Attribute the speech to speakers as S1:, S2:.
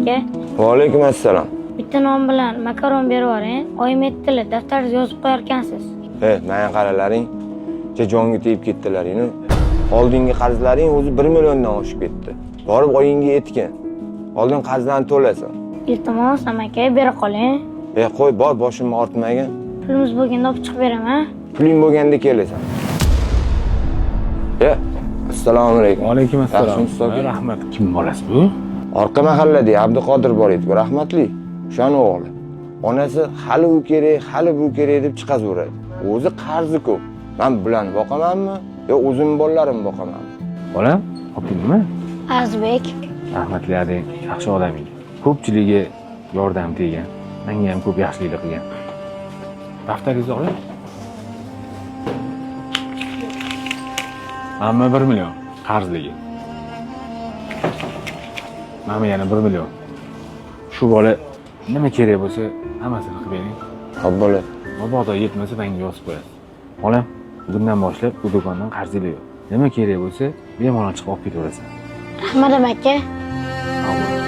S1: aka.
S2: Va alaykum assalom.
S1: Bitta non bilan makaron berib yuboring. Oyim aytdilar, daftaringizga yozib qo'yarkansiz.
S2: Menga qaralaring, jonga tegib ketdilaring. Oldingi qarzlaring o'zi 1 milliondan oshib ketdi. Borib oyingga aytgin. Oldin qarzlarni to'lasan.
S1: Iltimos, aka, bera qoling.
S2: Qo'y, bor, boshimni ortmagin.
S1: Pulimiz bo'lganda olib chiqib beraman.
S2: Puling bo'lganda kelasan. Assalomu alaykum.
S3: Va alaykum assalom.
S2: Yaxshimisiz, aka?
S3: Rahmat. Kim bolasi bu?
S2: Orqa mahallada Abduqodir bor edi, rahmatli. O'shani o'g'li. Onasi hali u kerak, hali bu kerak deb chiqazaveradi. O'zi qarzi ko'p. Men bularni boqamanmi yo o'zim bolalarimni boqamanmi?
S3: Bolam, oting nima?
S1: Azbek.
S3: Rahmatli adang yaxshi odam edi. Ko'pchiligiga yordam tegan. Menga ham ko'p yaxshiliklar qilgan. Daftaringizni oling. Mana 1 million qarzligi. Mana yana 1 million. Shu bola nima kerak bo'lsa hammasini qilib bering.
S2: Xo'p, bola.
S3: Mabodo yetmasa menga yozib qo'yasiz. Bolam, bugundan boshlab bu do'kondan qarzinglar yo'q. Nima kerak bo'lsa bemalol chiqib olib ketaverasan.
S1: Rahmat aka.
S3: Sog' bo'ling.